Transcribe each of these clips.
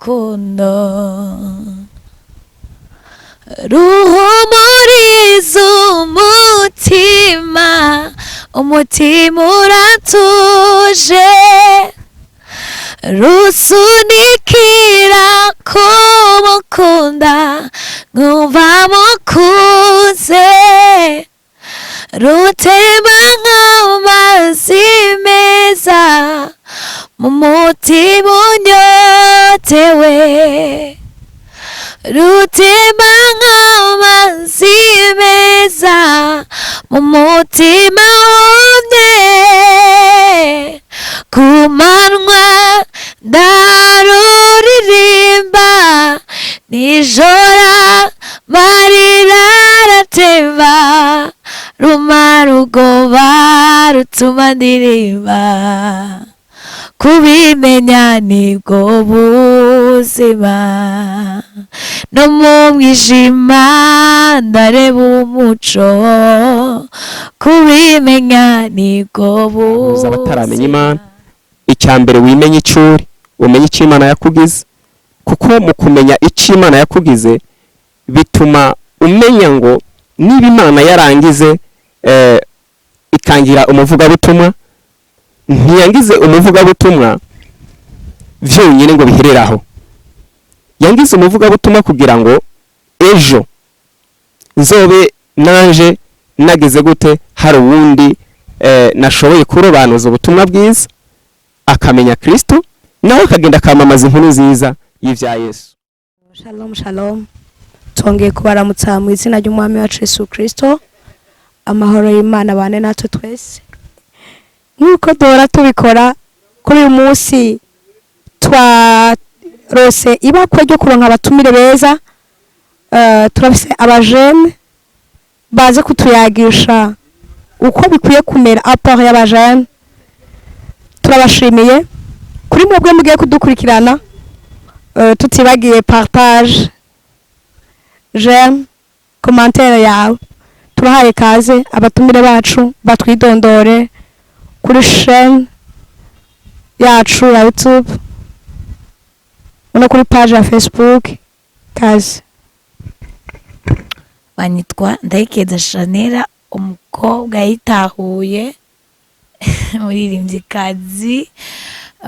Urukundo ruhumuriza umutima, umutima uratuje, rusunikira kumukunda, nkumva mukuze, rutemba nk'amazi meza mu mutima unyotewe, rutemba nk'amazi meza mu mutima wumye. Ku manywa ndaruririmba, nijoro amarira aratemba, rumara ubwoba rutuma ndirimba. Kubimenya nibwo buzima, no mu mwijima ndareba umuco. Kubimenya nibwo Huza abataramenya Imana. buzima. Icya mbere, wimenye icyo uri, umenye icyo Imana yakugize, kuko mu kumenya icyo Imana yakugize bituma umenya ngo niba Imana yarangize ikangira umuvugabutumwa, ntiyangize umuvugabutumwa vyonyine ngo biherere aho. Yangize umuvugabutumwa kugira ngo ejo nzobe nanje nageze gute, hari uwundi nashoboye kurobanuza ubutumwa bwiza, akamenya Kristo, nawe akagenda akamamaza inkuru nziza y'ivya Yesu. Shalom, shalom. Twongeye kubaramutsa mu izina ry'Umwami wacu Yesu Kristo. Amahoro y'Imana bane natwe twese. Nk'uko duhora tubikora, kuri uyu munsi twarose ibakwe ryo kuronka abatumire beza. Turafise abajene baze kutuyagisha uko bikwiye kumera, apport y'abajene. Turabashimiye kuri mwebwe mugiye kudukurikirana, tutibagiye partage, j'aime, commentaire yawe. Turahaye kaze abatumire bacu, batwidondore kuri chaîne yacu ya YouTube no kuri page ya Facebook. Kaze. Banyitwa Ndayikeza Shanera, umukobwa yitahuye, umuririmbyikazi.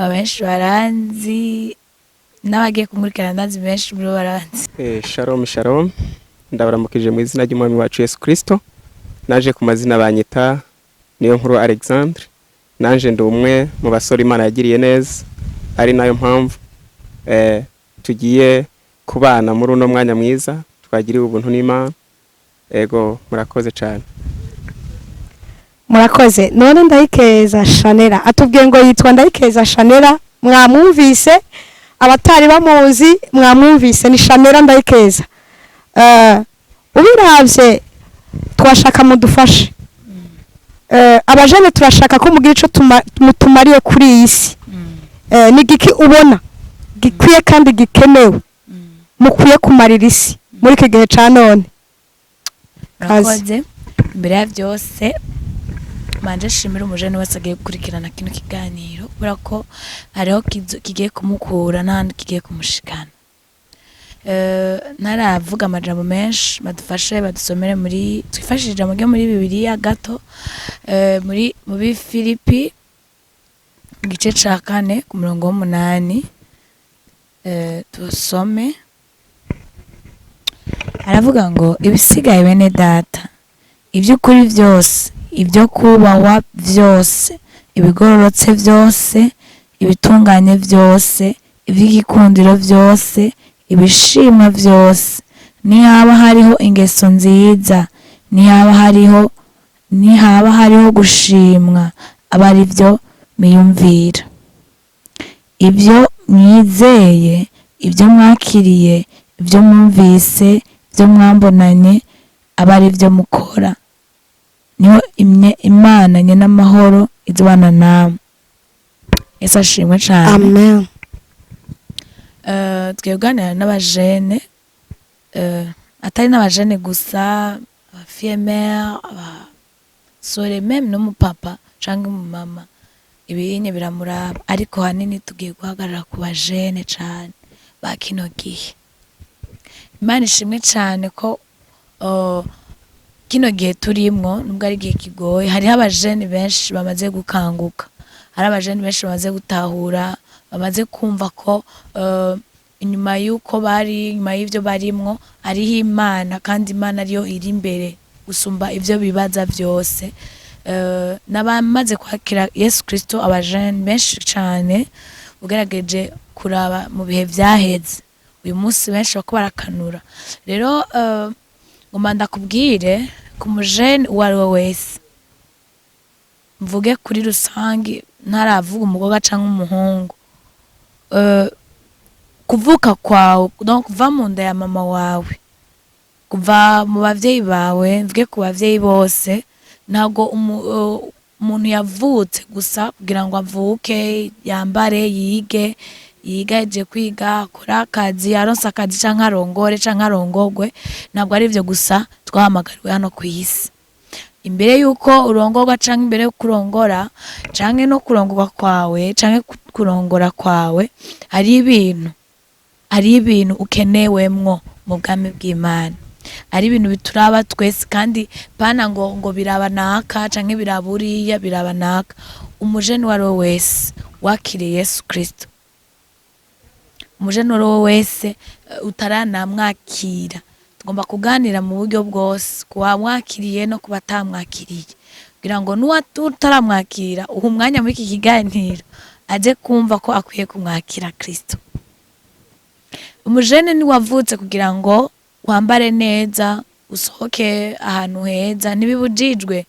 Benshi baranzi, n'abagiye kumurikirana ndazi benshi muri bo baranzi. Shalom, shalom, ndabaramukije mu izina ry'Umwami wacu Yesu Kristo. Naje ku mazina banyita Niyo Nkuru Alexandre. Nanje ndi umwe mu basore Imana yagiriye neza, ari nayo mpamvu tugiye kubana muri uno mwanya mwiza twagiriwe ubuntu n'Imana. Ego, murakoze cyane. Murakoze. None Ndayikeza Shanera atubwiye ngo yitwa Ndayikeza Shanera. Mwamwumvise, abatari bamuzi mwamwumvise, ni Shanera Ndayikeza. Ubiravye twashaka mudufashe. Abajene turashaka ko mugira ico mutumariye kuri iyi si. Ni giki ubona gikwiye kandi gikenewe mukwiye kumarira isi muri iki gihe ca none? Kaze. Murakoze. Imbere ya byose, manje shimira umujene wese agiye gukurikirana kino kiganiro, kubera ko hariho kigiye kumukura n'ahandi kigiye kumushikana. Ntaravuga amajambo menshi, badufashe badusomere muri, twifashishije ijambo ryo muri Bibiliya gato, muri mu Filipi igice ca 4 ku murongo w'8. Tusome. Aravuga ngo: "Ibisigaye, bene data, iby'ukuri byose, ibyo kubahwa byose, ibigororotse byose, ibitunganye byose, iby'igikundiro byose, ibishimwa byose, nihaba hariho ingeso nziza, nihaba hariho gushimwa, aba ari byo mwiyumvira. Ibyo mwizeye, ibyo mwakiriye, ibyo mwumvise, ibyo mwambonanye, aba ari byo mukora, niho Imana nyen'amahoro izobana namwe." Yesu ashimwe cane. Amen. Tugiye kuganira n'abajene, atari n'abajene gusa, abafille-mère, abasore, même n'umupapa canke umumama ibinye biramuraba, ariko hanini tugiye guhagarara ku bajene cane. ba kino gihe. Imana ishimwe cyane ko kino gihe turimwo, nubwo ari igihe kigoye, hariho abajene benshi bamaze gukanguka, hari abajene benshi bamaze gutahura, bamaze kumva ko inyuma y'uko bari, inyuma y'ivyo barimwo, hariho Imana, kandi Imana ariyo iri imbere gusumba ivyo bibaza vyose. N'abamaze kwakira Yesu Kristo, abajene benshi cane, ugerageje kuraba mu bihe vyaheze, uyu munsi benshi bako barakanura. Rero ngoma ndakubwire, ku mujene uwo ari we wese, mvuge kuri rusangi, ntaravuga umukobwa canke umuhungu, kuvuka kwawe, donc kuva mu nda ya mama wawe, kuva mu bavyeyi bawe, mvuge ku bavyeyi bose, ntabwo umuntu yavutse gusa kugira ngo avuke, yambare, yige, yiga, aje kwiga, akore akazi, aronse akazi, canke arongore canke arongogwe. Ntabwo ari ivyo gusa twahamagariwe hano kw'isi. Imbere yuko urongorwa, canke imbere yo kurongora, canke no kurongorwa kwawe, canke kurongora kwawe, hari ibintu ukenewemwo mu bwami bw'Imana, ari ibintu bituraba twese, kandi pana ngo biraba naka canke biraba uriya, biraba naka. Umujene uwo ari we wese wakiriye Yesu Kristo, umujene uwo ari we wese utaranamwakira, tugomba kuganira mu buryo bwose, ku wamwakiriye no ku batamwakiriye, kugira ngo n'uwataramwakira uha umwanya muri iki kiganiro aze kumva ko akwiye kumwakira Kristo. Umujene ntiwavutse kugira ngo wambare neza, usohoke ahantu heza. Ntibibujijwe,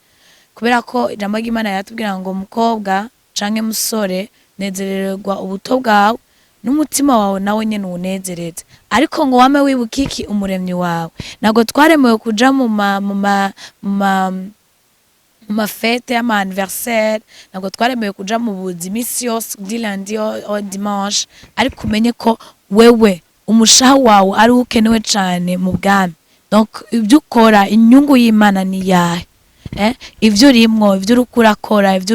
kubera ko ijambo ry'Imana riratubwira ngo mukobwa canke musore, nezererwa ubuto bwawe, n'umutima wawe nawe nyene uwunezereze, ariko ngo wame wibuka iki? Umuremyi wawe. Ntabwo twaremewe kuja mu mafete y'ama anniversaire, ntabwo twaremewe kuja mu buzi imisi yose, du lundi au dimanche, ariko umenye ko wewe umushaha wawe ari wo ukenewe cane mu bwami. Donc ibyo ukora, inyungu y'Imana ni yahe? Ivyo urimwo, ivyo uriko urakora, ivyo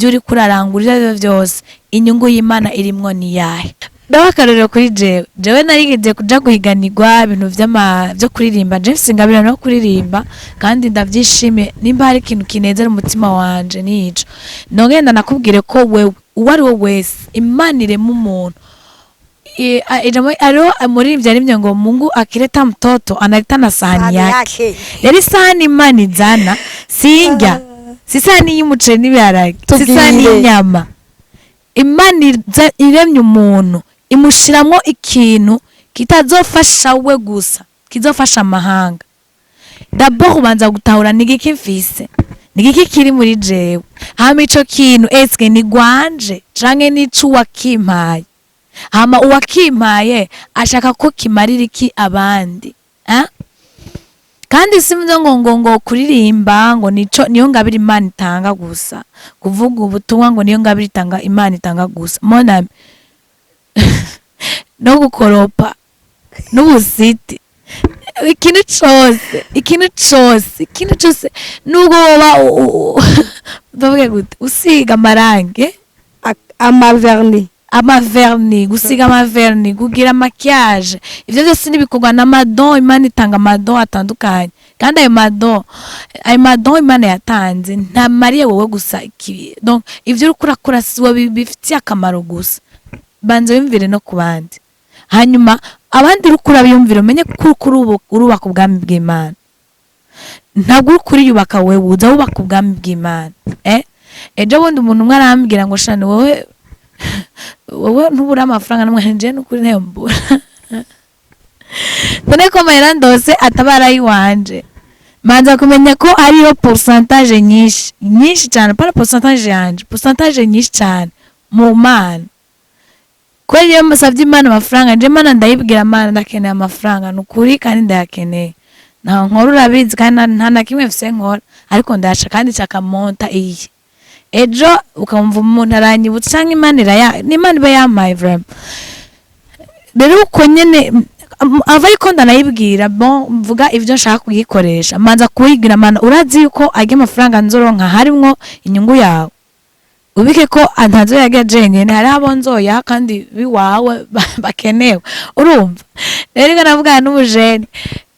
uriko urarangura, ivyo arivyo vyose, inyungu y'Imana irimwo ni yahe? Ndaho akarorero kuri jewe. Jewe narigeze kuja guhiganirwa ibintu vyo kuririmba. Jewe mfise ingabirano yo kuririmba kandi ndavyishimiye. Nimba hari ikintu kinezera umutima wanje, nico. Nogenda nakubwire ko wewe, uwo ari we wese, Imana irema umuntu. Ijambo hariho umuririmbyi yarimye ngo "Mungu akileta mtoto analeta na sahani yake." Rero isahani Imana izana sinjya, si isahani y'umuceri n'ibiharage, si isahani Tubwire. y'inyama. Imana iremye umuntu, imushiramwo ikintu kitazofasha we gusa, kizofasha amahanga. D'abord ubanza gutahura: ni igiki mfise, ni igiki kiri muri jewe? Hama ico kintu, eske ni gwanje canke nico uwakimpaye? Hama uwakimpaye ashaka ko kimarira iki abandi, eh? Kandi simvyo ngo kuririmba ngo nico, niyo ngabire Imana itanga gusa, kuvuga ubutumwa ngo niyo ngabire itanga, Imana itanga gusa, mon ami. No gukoropa n'ubusiti, ikintu cose, ikintu cose, ikintu cose, nubwo woba ndavuge gute, usiga amarangi, Amaverni. Amaverni, gusiga amaverni, kugira maquillage, ivyo byose nibikorwa n'amadon. Imana itanga amadon atandukanye, kandi ayo madon Imana yatanze ntamariye wowe gusa. Donc ivyo uriko urakora si wowe bifitiye akamaro gusa, banza wiyumvire no ku bandi. Hanyuma abandi uriko urabiyumvira, umenye ko uriko urubaka ubwami bw'Imana. Ntabwo uriko uriyubaka wewe, uza wubaka ubwami bw'Imana. Ejo bundi umuntu umwe arambwira ngo: "Shani, wowe ntubura amafaranga?" Namwe nje nukuri ntayo mbura. None ko amahera ndose atabara ayiwanje, manza kumenya ko hariho pourcentage nyinshi, nyinshi cyane, para pourcentage yanje, pourcentage nyinshi cyane mu Mana. Kubera iyo musabye Imana amafaranga, nje Imana ndayibwira: "Mana, ndakeneye amafaranga, ni ukuri kandi ndayakeneye. Nta nkora, urabizi, kandi nta na kimwe mfise nkora, ariko ndayashaka, kandi nshaka montant iyi." Ejo ukamva umuntu aranyibutsa, canke Imana iraya, n'Imana iba yampaye vraiment. Rero uko nyene ava, ariko ndanayibwira, bon, mvuga ivyo nshaka kuyikoresha, manza kuyibwira: "Mana, urazi yuko arya amafaranga nzoronka harimwo inyungu yawe." Ubike ko ntazoyarya jenyene, hariho abo nzoyaha kandi biwawe bakenewe. Urumva rero, reka navugana n'umujene,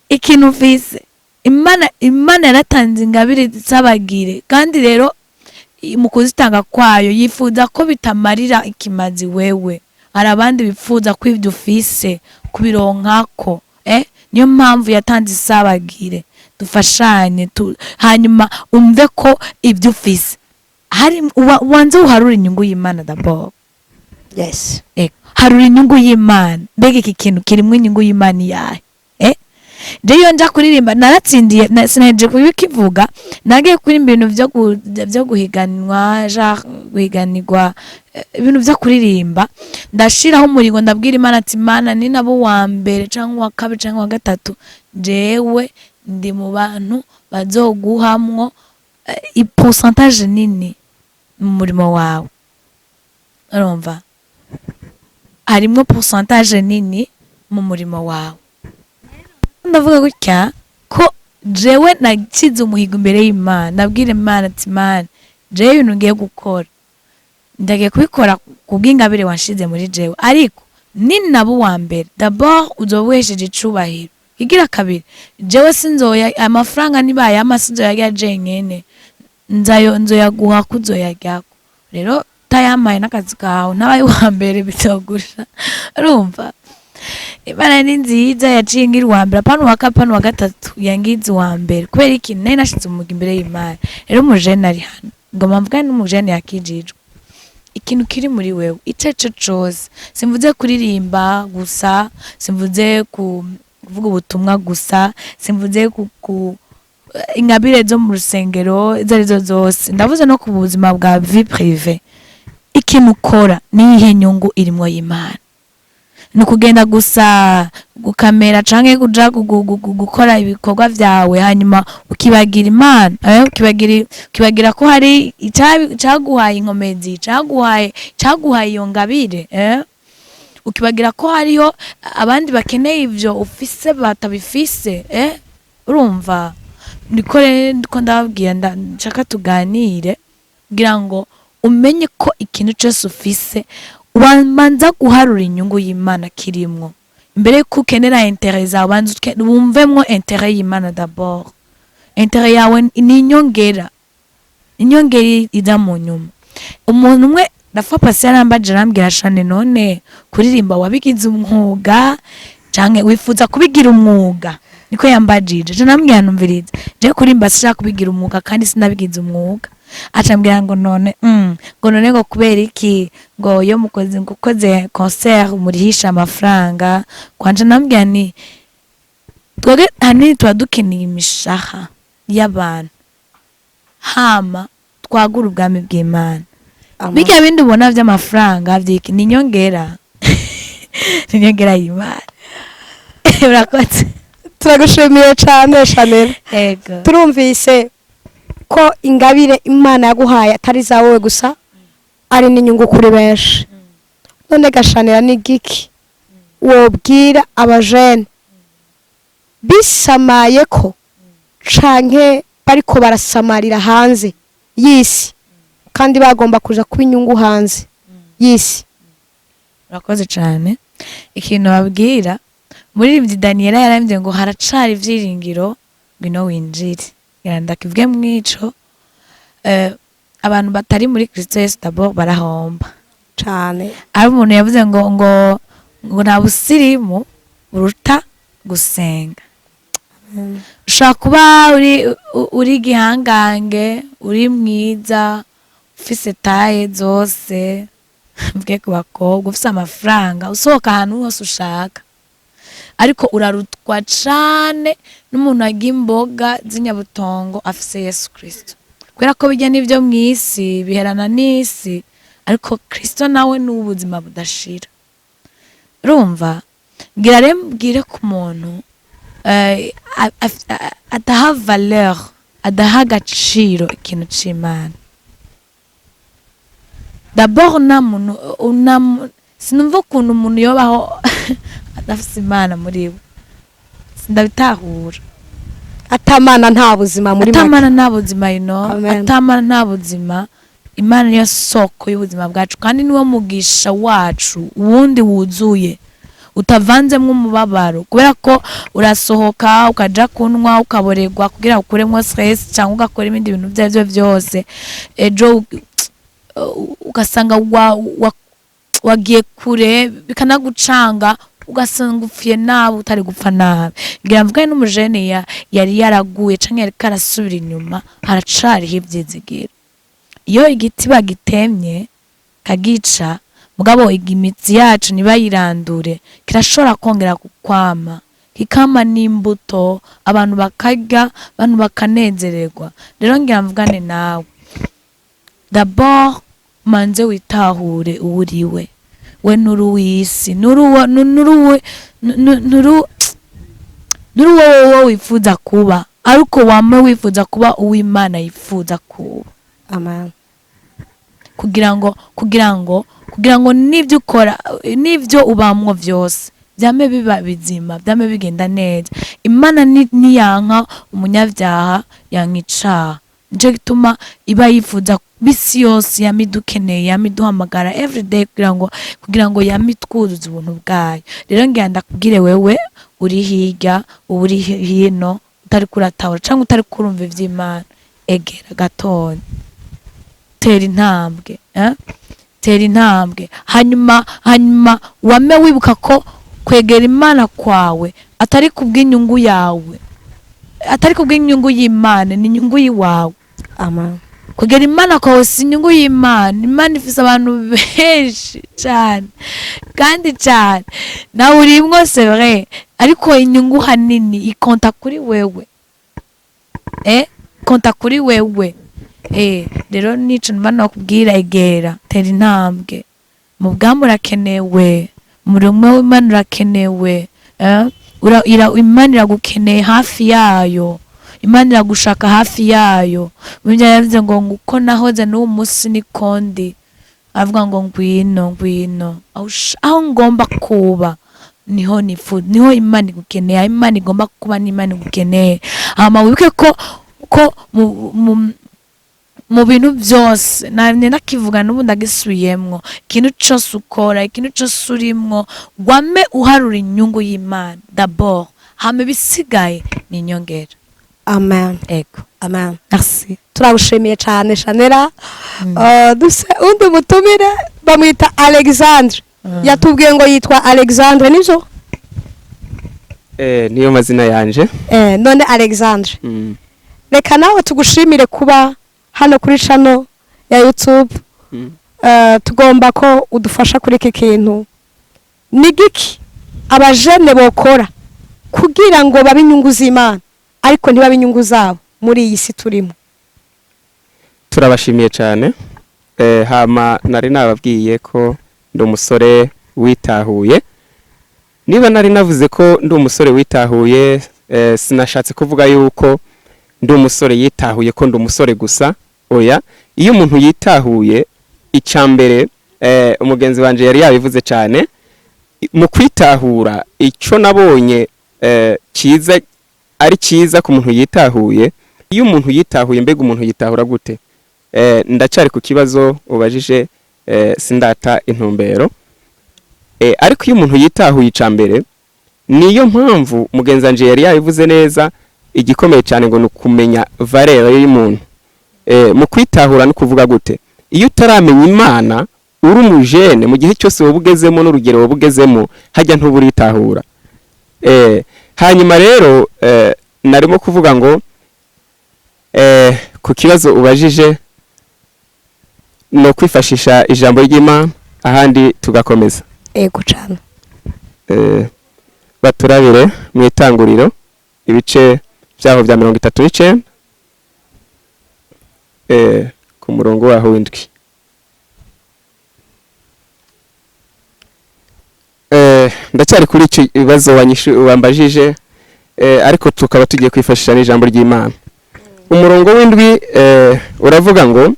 ikintu ufise, Imana yaratanze ingabire zisabagire, kandi rero mu kuzitanga kwayo yifuza ko bitamarira ikimazi wewe, hari abandi bifuza ko ibyo ufise kubironkako. Niyo mpamvu yatanze isabagire, dufashanye hanyuma umve ko ibyo ufise hari ubanze uharure inyungu y'Imana d'abord. Harura inyungu y'Imana. Mbega iki kintu kirimwo inyungu y'Imana iyahe? Rero iyo nja kuririmba naratsindiye sinahejeje kubikivuga, nagiye kuririmba ibintu vyo guhiganwa, genre guhiganirwa, ibintu vyo kuririmba. Ndashiraho umuringo, ndabwira Imana ati: "Imana, ni nabo uwa mbere canke uwa kabiri canke uwa gatatu, jewe ndi mu bantu bazoguhamwo ipourcentage nini mu murimo wawe." Urumva harimwo pourcentage nini mu murimo wawe. Ndavuga gutya ko jewe nakize umuhigo imbere y'Imana, ndabwira Imana ati: "Imana, jewe ibintu ngiye gukora, ndagiye kubikora kubw'ingabire wanshize muri jewe, ariko ninaba uwa mbere, d'abord uzoba uhesheje icubahiro. Igira kabiri, jewe sinzoya amafaranga nibayampa sinzoyarya jenyene, nzayo nzoyaguha ko uzoyaryako. Rero utayampaye n'akazi kawe, ntabaye uwa mbere bizogusha." Urumva Imana ni nziza, yaciye ngira uwa mbere, apana uwa kabiri, apana uwa gatatu, yangize uwa mbere. Kubera iki? Nari nashize umuga imbere y'Imana. Rero umujene ari hano, ngoma mvugane n'umujene yakijijwe, ikintu kiri muri wewe ico arico cose, simvuze kuririmba gusa, simvuze kuvuga ubutumwa gusa, simvuze ku ingabire zo mu rusengero izo arizo zose, ndavuze no ku buzima bwa vie privée. Ikintu ukora, niyihe nyungu irimwo y'Imana? Ni ukugenda gusa gukamera canke kuja gukora ibikorwa vyawe, hanyuma ukibagira Imana, ukibagira ko hari icaguhaye inkomezi, caguhaye iyo ngabire, ukibagira ko hariho abandi bakeneye ivyo ufise batabifise. Urumva niko rero ndiko ndababwira, nshaka tuganire kugira ngo umenye ko ikintu cose ufise ubanza guharura inyungu y'Imana kirimwo. Imbere yuko ukenera intérêt zawe, banza wumvemwo intérêt y'Imana d'abord. Intérêt yawe ni inyongera, inyongera iza mu nyuma. Umuntu umwe rafa pasi yarambaje, arambwira shane: "None kuririmba wabigize umwuga canke wifuza kubigira umwuga?" Niko yambajije. Je namubwira: "Numviriza, je kuririmba sinshaka kubigira umwuga kandi sinabigize umwuga." Acambwira ngo none ngo none ngo kubera iki ngo iyo mukoze, ngo ukoze concert murihisha amafaranga kwanje? Namubwira ni twebwe ahanini tuba dukeneye imishaha y'abantu, hama twagura ubwami bw'Imana. Bijya bindi ubona vy'amafaranga vyiki ni inyongera, ni inyongera y'Imana. Urakoze. Turagushimiye cyane, Chanel. Ego. Turumvise ko ingabire Imana yaguhaye atari zawe gusa, ari n'inyungu kuri benshi. None gashanira, ni giki wobwira abajene bisamaye ko canke bariko barasamarira hanze y'isi kandi bagomba kuja kuba inyungu hanze y'isi? Urakoze cyane. Ikintu babwira, muririmbyi Daniela yarambye ngo haracari ivyiringiro, ngwino winjire. Ngira ndakivuge mwico, abantu batari muri Kristo Yesu d'abord barahomba. Cane. Ari umuntu yavuze ngo nta busirimu buruta gusenga. Ushobora kuba uri igihangange, uri mwiza, ufise taille zose, mvuge ku bakobwa, ufise amafaranga, usohoka ahantu hose ushaka, ariko urarutwa cane n'umuntu arya imboga z'inyabutongo afise Yesu Kristo, kubera ko bijya n'ivyo mw'isi biherana n'isi, ariko Kristo nawe ni uw'ubuzima budashira. Urumva, ngira rero mbwire ku muntu adaha valeur, adaha agaciro ikintu c'Imana d'abord. Nta muntu sinumva ukuntu umuntu yobaho adafise Imana muri we, sindabitahura. Atamana nta buzima muri make. Atamana nta buzima. Amen. Atamana nta buzima. Imana niyo soko y'ubuzima bwacu, kandi niwo mugisha wacu wundi wuzuye utavanzemwo umubabaro, kubera ko urasohoka ukaja kunywa, ukaborerwa kugira ukuremwo stress, cyangwa ugakora ibindi bintu ibyo aribyo byose, ejo ugasanga wagiye kure, bikanagucanga, ugasanga upfuye nabi utari gupfa nabi. Ngira mvugane n'umujene yari yaraguye canke yariko arasubira inyuma, haracariho ivyizigiro. Iyo igiti bagitemye kagica, mugabo imitsi yacu ntibayirandure, kirashobora kongera kukwama, kikama n'imbuto, abantu bakarya, abantu bakanezererwa. Rero ngira mvugane nawe, d'abord manze witahure uwo uriwe. We nturi uw'isi, nturi uwo wowe wifuza kuba, ariko wame wifuza kuba uw'Imana yifuza kuba. Amen. Kugira ngo n'ibyo ukora n'ibyo ubamwo byose byame biba bizima, byame bigenda neza. Imana ntiyanka umunyabyaha, yanka icaha. Nico gituma iba yifuza bisi yose yama idukeneye, yama iduhamagara everyday kugira ngo yame itwuzuza ubuntu bwayo. Rero ngira ndakubwire, wewe uri hirya, uba uri hino, utari kuratahura canke utari kurumva ivy'Imana, egera gatonya, tera intambwe, eh? Tera intambwe, hanyuma wame wibuka ko kwegera Imana kwawe atari kubw'inyungu yawe, atari kubw'inyungu y'Imana, ni inyungu y'iwawe. Amen. Kwegera Imana kwawe si inyungu y'Imana. Imana ifise abantu benshi cyane kandi cyane, nawe urimwo, c'est vrai, ariko inyungu hanini ikonta kuri wewe, konta kuri wewe. Rero nico numva nokubwira: egera, tera intambwe. Mu bwami urakenewe, umurimo w'Imana urakenewe, Imana iragukeneye hafi yayo, Imana iragushaka hafi yayo. Bibiliya yavuze ngo uko nahoze n'uwo munsi niko ndi. Avuga ngo ngwino, ngwino aho ngomba kuba niho nifu, niho Imana igukeneye. Aho Imana igomba kuba n'Imana igukeneye. Hama wibuke ko mu bintu byose, namye nakivuga n'ubu ndagisubiyemwo, ikintu cose ukora, ikintu cose urimwo, wame uharura inyungu y'Imana d'abord, hama ibisigaye ni inyongera. Amen. Ego. Amen. Merci. Turagushimiye cyane, Shanera. Duse undi mutumire, bamwita Alexandre. Yatubwiye ngo yitwa Alexandre, nibyo? Niyo mazina yanje. None Alexandre, reka nawe tugushimire kuba hano kuri channel ya YouTube. Tugomba ko udufasha kuri iki kintu. Ni giki abajene bokora kugira ngo babe inyungu z'Imana ariko ntibabe inyungu zabo muri iyi si turimo? Turabashimiye cyane. Hama nari nababwiye ko ndi umusore witahuye. Niba nari navuze ko ndi umusore witahuye, sinashatse kuvuga yuko ndi umusore yitahuye ko ndi umusore gusa, oya. Iyo umuntu yitahuye, icya mbere, umugenzi wanje yari yabivuze cyane, mu kwitahura icyo nabonye cyiza, ari cyiza ku muntu yitahuye. Iyo umuntu yitahuye, mbega umuntu yitahura gute? Ndacyari ku kibazo ubajije, sindata intumbero. Ariko iyo umuntu yitahuye, icya mbere, niyo mpamvu mugenzi wanje yari yabivuze neza, igikomeye cyane ngo ni ukumenya valeur y'umuntu. Mu kwitahura no kuvuga gute? Iyo utaramenya Imana, uri umujene, mu gihe cyose woba ugezemo n'urugero woba ugezemo, hajya ntuburitahura. Hanyuma rero narimo kuvuga ngo ku kibazo ubajije no kwifashisha ijambo ry'Imana, ahandi tugakomeza. Ego cyane. Baturabire mu Itanguriro, ibice byaho bya 39, ku murongo waho w'indwi. Ndacyari kuri icyo ibibazo wambajije, ariko tukaba tugiye kwifashisha n'ijambo ry'Imana. Umurongo w'indwi uravuga ngo: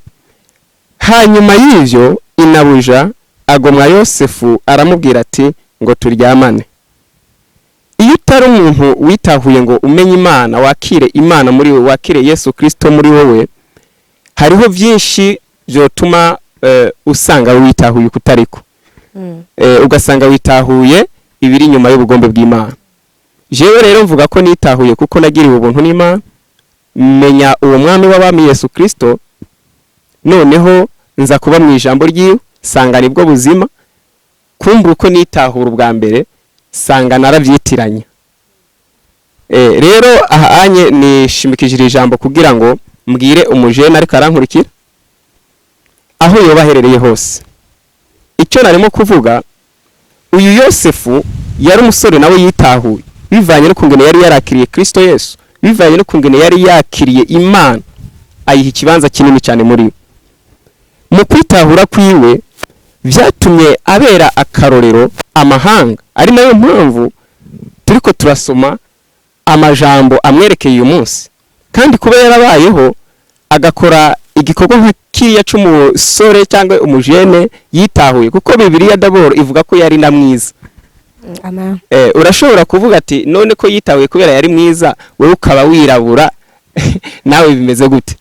"Hanyuma y'ivyo inabuja agomwa Yosefu, aramubwira ati: 'Ngo turyamane.'" Iyo utari umuntu witahuye ngo umenye Imana, wakire Imana muri wowe, wakire Yesu Kristo muri wowe, hariho byinshi. byotuma usanga witahuye ukutariko, ugasanga witahuye ibiri inyuma y'ubugombe bw'Imana. Jewe rero mvuga ko nitahuye kuko nagiriwe ubuntu n'Imana, menya uwo mwami w'abami Yesu Kristo, noneho nza kuba mu ijambo ryiwe, sanga nibwo buzima. Kumbura uko nitahura ubwa mbere, sanga narabyitiranya. Rero aha anye nishimikije iri jambo kugira ngo mbwire umujene ariko arankurikira aho yoba aherereye hose. Icyo narimo kuvuga, uyu Yosefu yari umusore nawe yitahuye bivanye n'ukungene yari yarakiriye Kristo Yesu, bivanye n'ukungene yari yakiriye Imana, ayiha ikibanza kinini cyane muri we. Mu kwitahura kwiwe byatumye abera akarorero amahanga, ari nayo mpamvu turiko turasoma amajambo amwerekeye uyu munsi. Kandi kuba yarabayeho agakora igikorwa nka kiriya c'umusore cyangwa umujene yitahuye, kuko Bibiliya d'abord ivuga ko yari na mwiza. Amen. Urashobora kuvuga ati: "None ko yitahuye kubera yari mwiza, wowe ukaba wirabura, nawe bimeze gute?"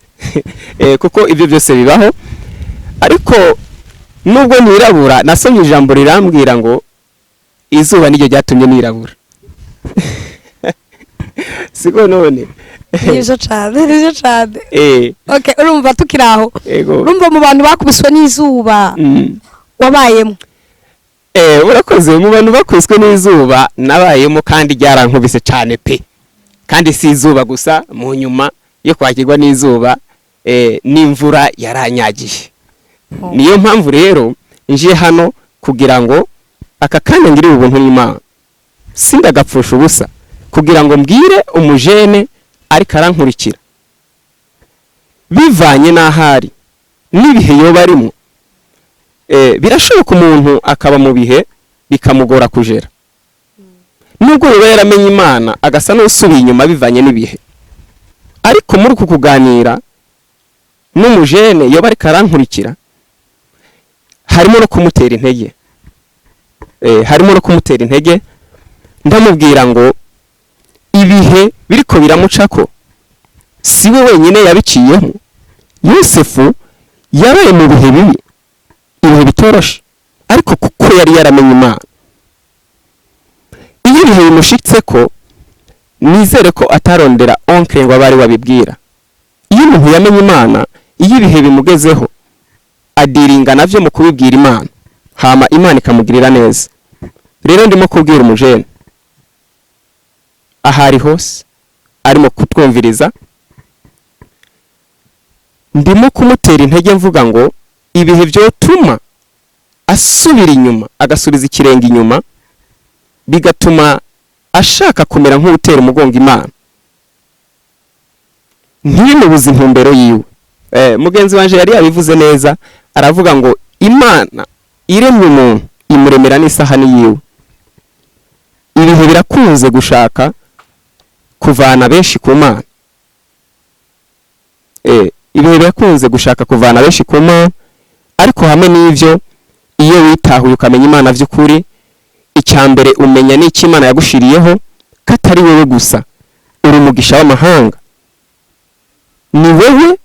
Kuko ibyo byose bibaho. Ariko nubwo nirabura, nasomye ijambo rirambwira ngo izuba niryo ryatumye nirabura, siko none? Nivyo cane, nivyo cane. Okay, urumva tukiri aho, Ego. urumva mu bantu bakubiswe n'izuba wabayemo? Urakoze. Mu bantu bakubiswe n'izuba nabayemo, kandi ryarankubise cyane pe. Kandi si izuba gusa, mu nyuma yo kwakirwa n'izuba, n'imvura yaranyagiye. Niyo mpamvu rero nje hano kugira ngo aka kanya ngirire ubuntu n'Imana sindagapfusha ubusa, kugira ngo mbwire umujene ariko arankurikira, bivanye n'ahari n'ibihe yoba arimo. Birashoboka umuntu akaba mu bihe bikamugora kujera, nubwo yoba yaramenye Imana, agasa n'usubiye inyuma bivanye n'ibihe. Ariko muri uku kuganira n'umujene yoba ariko arankurikira, harimo no kumutera intege. Harimo no kumutera intege, ndamubwira ngo ibihe biriko biramucako si we wenyine yabiciyemo. Yosefu yabaye mu bihe bibi, ibihe bitoroshe, ariko kuko yari yaramenye Imana, iyo ibihe bimushitse ko, nizere ko atarondera oncle ngo abe ari wabibwira. Iyo umuntu yamenye Imana, iyo ibihe bimugezeho, adiringa navyo mu kubibwira Imana, hama Imana ikamugirira neza. Rero ndimo kubwira umujene ahari hose arimo kutwumviriza, ndimo kumutera intege mvuga ngo ibihe byotuma asubira inyuma, agasubiza ikirenge inyuma, bigatuma ashaka kumera nk'utera umugongo Imana, ntibimubuze intumbero yiwe. Mugenzi wanje yari yabivuze neza, aravuga ngo Imana iremye umuntu imuremera n'isahani yiwe. Ibihe birakunze gushaka kuvana benshi ku Mana. Ibihe birakunze gushaka kuvana benshi ku Mana, ariko hamwe n'ivyo, iyo witahuye ukamenya Imana vy'ukuri, icya mbere umenya n'icyo Imana yagushiriyeho, ko atari wowe gusa, uri umugisha w'amahanga, ni wowe.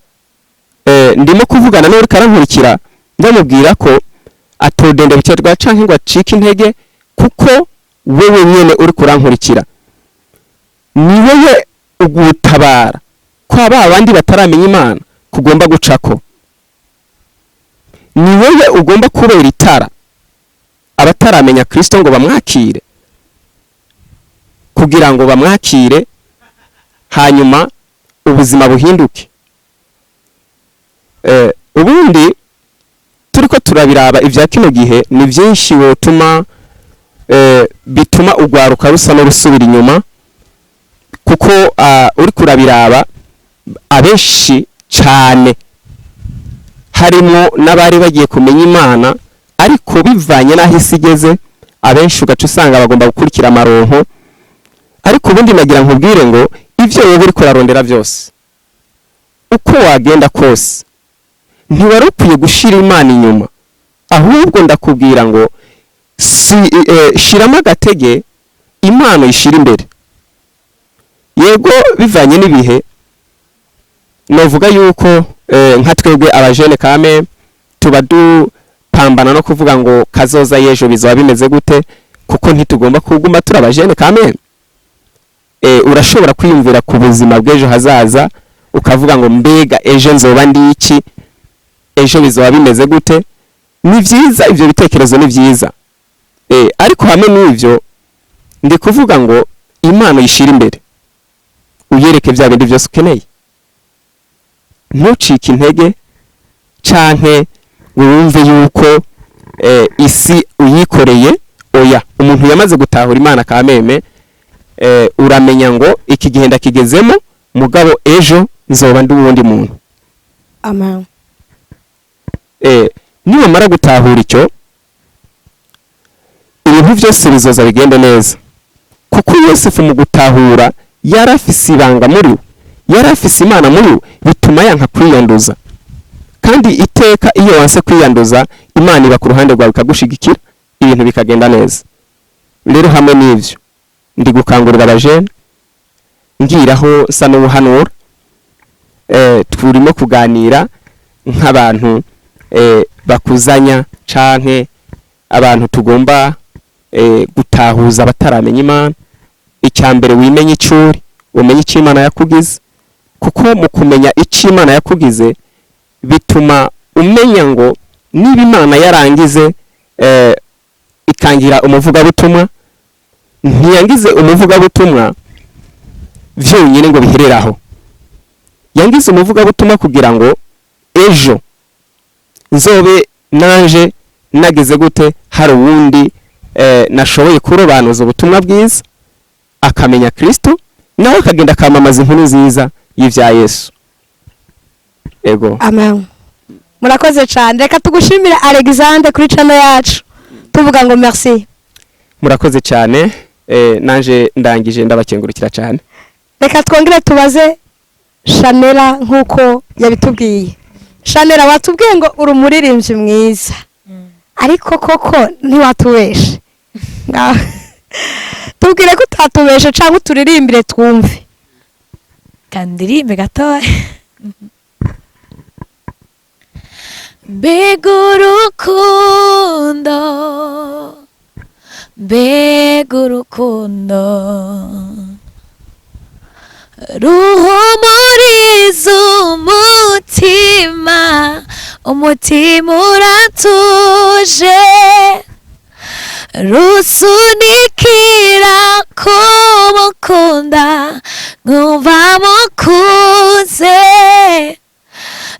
Ndimo kuvugana n'uriko arankurikira, ndamubwira ko atodendebukirwa canke ngo acike intege, kuko wewe nyene uri kurankurikira ni wowe ugutabara kwa ba bandi bataramenya Imana kugomba gucako, ni wowe ugomba kubera itara abataramenya Kristo ngo bamwakire, kugira ngo bamwakire hanyuma ubuzima buhinduke. Ubundi turiko turabiraba ibya kino gihe, ni byinshi wotuma bituma ugwaruka rusa n'urusubira inyuma, kuko uri kurabiraba abenshi cyane harimo n'abari bagiye kumenya Imana, ariko bivanye n'aho isi igeze, abenshi ugaca usanga bagomba gukurikira amaronko. Ariko ubundi nagira nkubwire ngo ibyo wowe uri kurarondera byose, uko wagenda kose, ntiwari ukwiye gushira Imana inyuma. Ahubwo ndakubwira ngo si shiramo agatege, Imana uyishira imbere. Yego, bivanye n'ibihe. Novuga yuko nka twebwe abajene kame tuba dupambana no kuvuga ngo kazoza y'ejo bizaba bimeze gute, kuko ntitugomba kuguma turi abajene kame. Urashobora kwiyumvira ku buzima bw'ejo hazaza, ukavuga ngo mbega ejo nzoba ndi iki, ejo bizoba bimeze gute? Ni vyiza, ivyo bitekerezo ni vyiza. Ariko hamwe n'ivyo ndi kuvuga ngo Imana uyishira imbere, uyereke vya bindi vyose ukeneye, ntucike intege canke ngo wumve yuko isi uyikoreye. Oya, umuntu yamaze gutahura Imana kameme, uramenya ngo iki gihe ndakigezemo, mugabo ejo nzoba ndi uwundi muntu. Amen. Niwamara gutahura icyo, ibintu byose bizoza bigende neza, kuko Yosefu mu gutahura yari afise ibanga muri we, yari afise Imana muri we, bituma yanka kwiyanduza. Kandi iteka iyo wanse kwiyanduza, Imana iba ku ruhande rwawe ikagushigikira, ibintu bikagenda neza. Rero hamwe n'ivyo, ndi gukangurira abajene, ngiraho nsa n'ubuhanura, turimo kuganira nk'abantu bakuzanya canke abantu tugomba gutahuza abataramenya Imana. Icya mbere, wimenye icuri, umenye icyo Imana yakugize, kuko mu kumenya icyo Imana yakugize bituma umenya ngo niba Imana yarangize ikangira umuvugabutumwa, ntiyangize umuvugabutumwa vyonyine ngo biherere aho. Yangize umuvugabutumwa kugira ngo ejo nzobe nanje nageze gute, hari uwundi nashoboye kurobanuza ubutumwa bwiza, akamenya Kristo, nawe akagenda akamamaza inkuru nziza y'ivya Yesu. Ego. Amen. Murakoze cyane. Reka tugushimire, Alexandre, kuri channel yacu, tuvuga ngo merci. Murakoze cyane. Nanje ndangije ndabakengurukira cyane. Reka twongere tubaze Shanela nk'uko yabitubwiye. Shanela, watubwiye ngo uri umuririmbyi mwiza, ariko koko ntiwatubeshe. Tubwire ko utatubeshe cyangwa uturirimbire twumve. Kandirimbe gatoya. Mbega urukundo, mbega urukundo ruhumuriza umutima, umutima uratuje, rusunikira kumukunda, nkumva mukuze,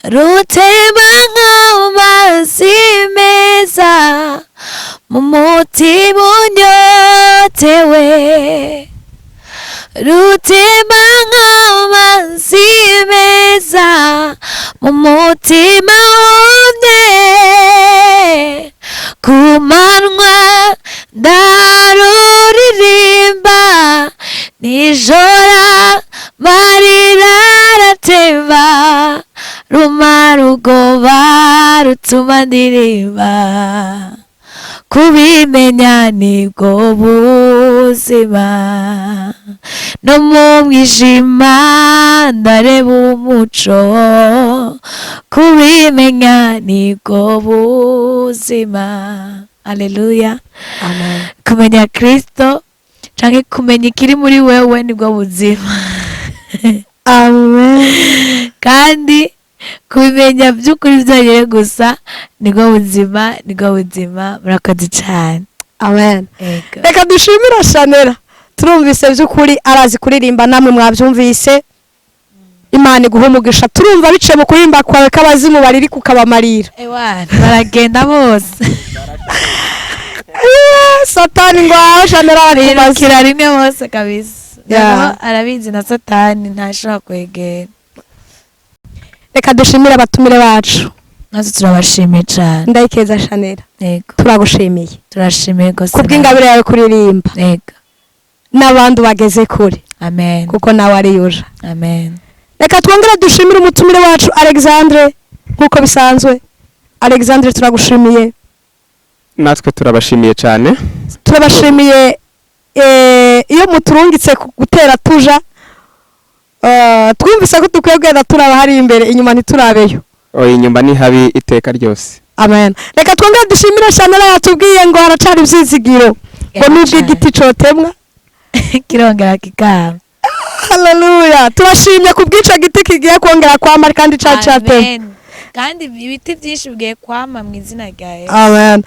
rutemba nk'amazi meza mu mutima unyotewe, rutemba nk'amazi meza mu mutima wumye. Ku manywa ndaruririmba, nijoro amarira aratemba, rumara ubwoba rutuma ndirimba. Kubimenya nibwo buzima, no mu mwijima ndareba umuco. Kubimenya nibwo buzima. Aleluya. Amen. Kumenya Kristo canke kumenya ikiri muri wewe nibwo buzima. Amen. Kandi kubimenya by'ukuri byonyine gusa nibwo buzima, nibwo buzima. Murakoze cyane. Amen. Ego. Reka dushimira Shanela. Turumvise by'ukuri arazi kuririmba, namwe mwabyumvise. Imana iguhe umugisha. Turumva biciye mu kuririmba kwawe k'abazimu bariri kukabamarira. Ewana, baragenda bose. Satani ngo aho Shanela arakumaze. Birukira rimwe bose kabisa. Yeah. Noneho arabizi na Satani ntashobora kwegera. Reka dushimire abatumire bacu. Natwe turabashimiye cyane. Ndayikeza Shanela, Yego. turagushimiye Turashimiye rwose. kubw'ingabire yawe kuririmba Yego. n'abandi bageze kure, Amen. kuko nawe ariyuja. Amen. Reka twongere dushimire umutumire wacu Alexandre nk'uko bisanzwe. Alexandre, turagushimiye. Natwe turabashimiye cyane. Turabashimiye. Iyo muturungitse gutera tuja Twumvise ko dukwiye kugenda turaba hari imbere, inyuma ntiturabeyo. Oya, inyuma ni habi iteka ryose. Amen. Reka twongere dushimire Shanela, yatubwiye ngo haracari ivyizigiro, ngo nubwo Cyane. igiti cotemwa kirongera kikama. Haleluya! Turashimye ku bw'ico giti kigiye kongera kwama kandi cari catemwa. Amen. Kandi ibiti byinshi bigiye kwama mu izina rya Yesu. Amen.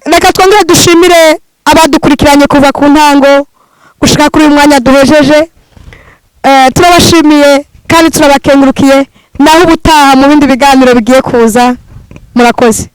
Reka twongere dushimire abadukurikiranye kuva ku ntango gushika kuri uyu mwanya duhejeje. Turabashimiye kandi turabakengurukiye. Naho ubutaha mu bindi biganiro bigiye kuza. Murakoze.